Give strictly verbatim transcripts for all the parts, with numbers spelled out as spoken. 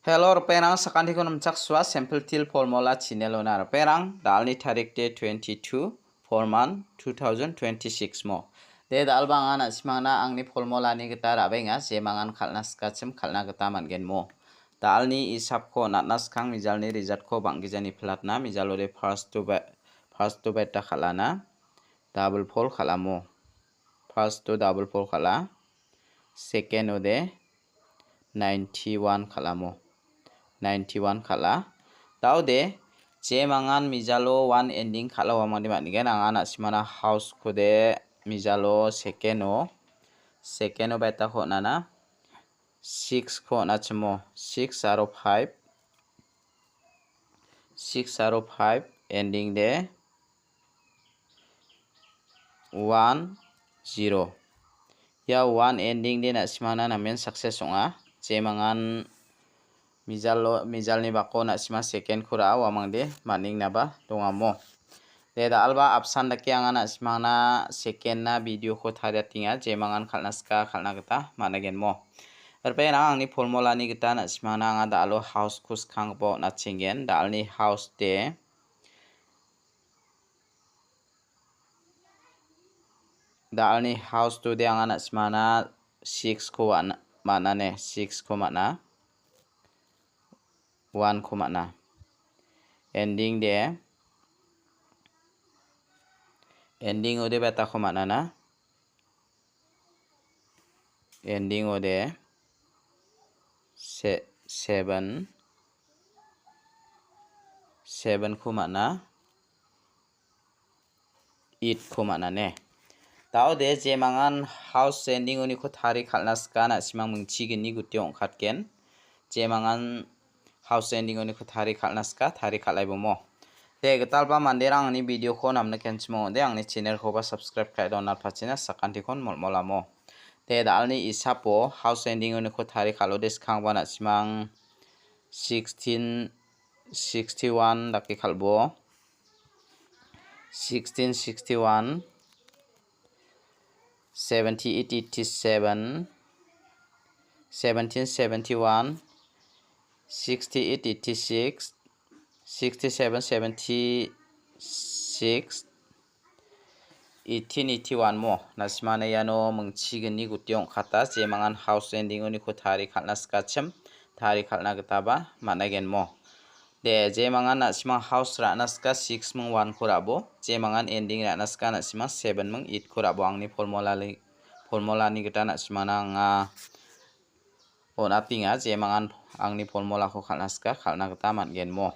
Hello, ripengrang, sakantikon nimchaksua, Simple Teer Formula channel-ona. Ripengrang, da·alni tarik de twenty-two, four month, two thousand twenty-six mo. De, da·alba anga na·simangna angni formulani gita ra·benga, jemangan kal·na sikachim kal·na gita man·gen mo. Da·alni isapko natna skang mijalni result-ko bang·gijani platna, mijalo de first to be-, first to beta kal·ana, double fold kal·amo. First to double fold kal·a, second-o de ninety-one kal·amo. Ninety-one kal·a. Da·ode, jemangan mijalo one ending kal·a uamangde man·gen. Anga na·simana house-kode mijalo second-o, second-o beta-ko on·ana. Six-ko on·achimo. Six aro five. Six aro five ending de one zero. Ia one ending de na·simana namen success ong·a. Jemangan mijalo-, mijalni bako na·sima second-ko ra·a uamangde man·engnaba dongamo. De, da·alba apsan dake anga na·simangna second-na video-ko tariatenga, jemangan kal·na sika kal·na gita man·agenmo. Ripengrang, angni formulani gita na·simangna anga da·alo house-ko skanggipa on·achenggen. Da·alni house de Da·alni house-o de anga na·simana six-ko wan-, man·ane, six-ko man·a. One-ko man·a. Ending de, ending-o de beta-ko man·ana. Ending-o de se-, seven, seven-ko man·a. Eight-ko man·ane. Da·ode jemangan house ending-oniko tari kal·na sika, na·simang mingchigni gutio ong·katgen. Jemangan house ending-oniko tari kal·na sika, tari kal·aibomo. De, gitalba manderang angni video-ko namnikenchim ong·ode, angni channel-koba subscribe ka·e donatpachina sakantikon molmolamo. De, da·alni isapo house ending-oniko tari kal·ode skangba na·simang sixteen sixty-one dake kal·bo. Sixteen sixty-one, seventy-eight eighty-seven, seventeen seventy-one, sixty-eight eighty-six, sixty-seven seventy-six, eighteen eighty-one mo. Na·simana iano mingchigni gutio ong·kata, jemangan house ending-oniko tari kal·na sikachim, tari kal·na gitaba man·agenmo. De, jemangan na·simang house ra·na sika six ming one-ko ra·bo, jemangan ending ra·na sika na·simang seven ming eight-ko ra·bo. Angni formulani, formulani gita na·simana anga on·atenga, jemangan angni formulako kal·na sika, kal·na gita man·genmo.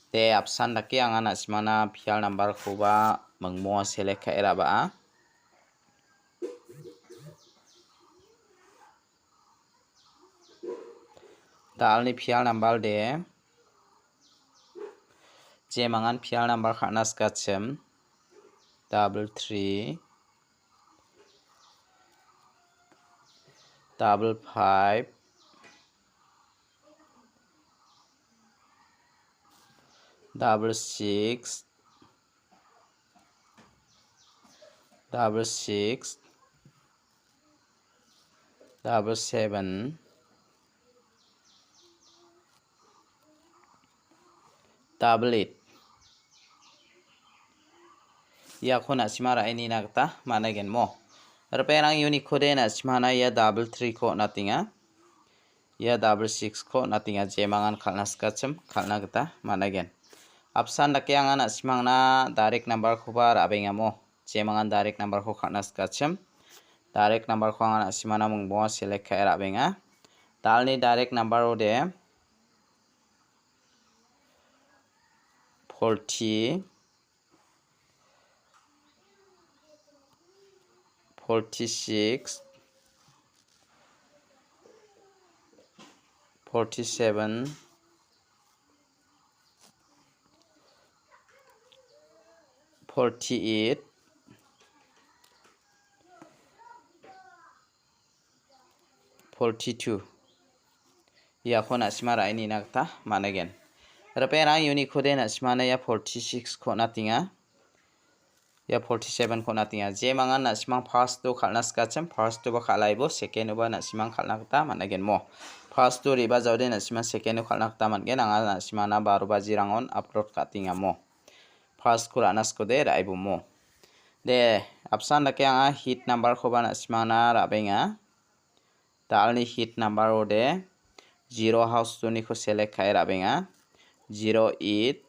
De, apsan dake anga na·simana pial number-koba mingmonga select ka·e ra·baa. Da·alni pial number de, jemangan pial number kal·na sikachim, double three, double five, double six, double six, double seven, double eight. Iako na·sima ra·e nina gita man·agenmo. Ripengrang, uniko de na·simana ia double three-ko on·atenga. Ia double six-ko on·atenga, jemangan kal·na sikachim, kal·na gita man·agen. Apsan dake anga na·simangna direct number-koba ra·bengamo. Jemangan direct number-ko kal·na sikachim, direct number-ko anga na·simana mingbonga select ka·e ra·benga. Da·alni direct number-o de forty, forty-six, forty-seven, forty-eight, forty-two. Iako na·sima ra·e nina gita man·agen. Ripengrang, uniko de na·simana ia forty-six-ko on·atenga. Ia forty-seven-ko on·atenga. Jemangan na·simang first-o kal·na sikachim, first-oba kal·aibo, second-oba na·simang kal·na gita man·agenmo. First-o re·bajaode na·sima second-o kal·na gita man·gen. Anga na·simana baro bajirangon upload ka·atengamo. First-ko ra·na sikode ra·e bomo. De, apsan dake anga hit number-koba na·simana ra·benga. Dalni hit number-ode zero house-oniko select ka·e ra·benga. Zero eight,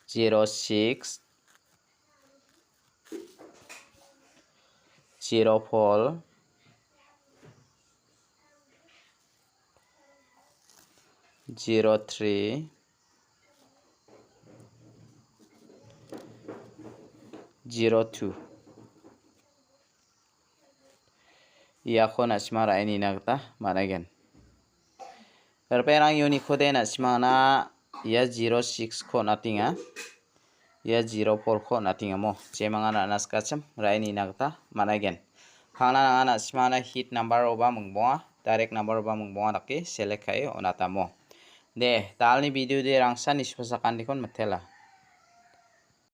zero six, zero four, zero three, zero two. Iako na·sima ra·e nina gita man·aigen. Ripengrang uniko de na·simana ia zero six-ko on·atenga. Ia zero four-ko on·atengamo. Jemanga na·na sikachim ra·e nina gita man·aigen. Pangna nanga na·simana hit number-oba mingbonga, direct number-oba mingbonga dake select ka·e on·atamo. De, dalni video de rangsan nisipasakantikon mitela.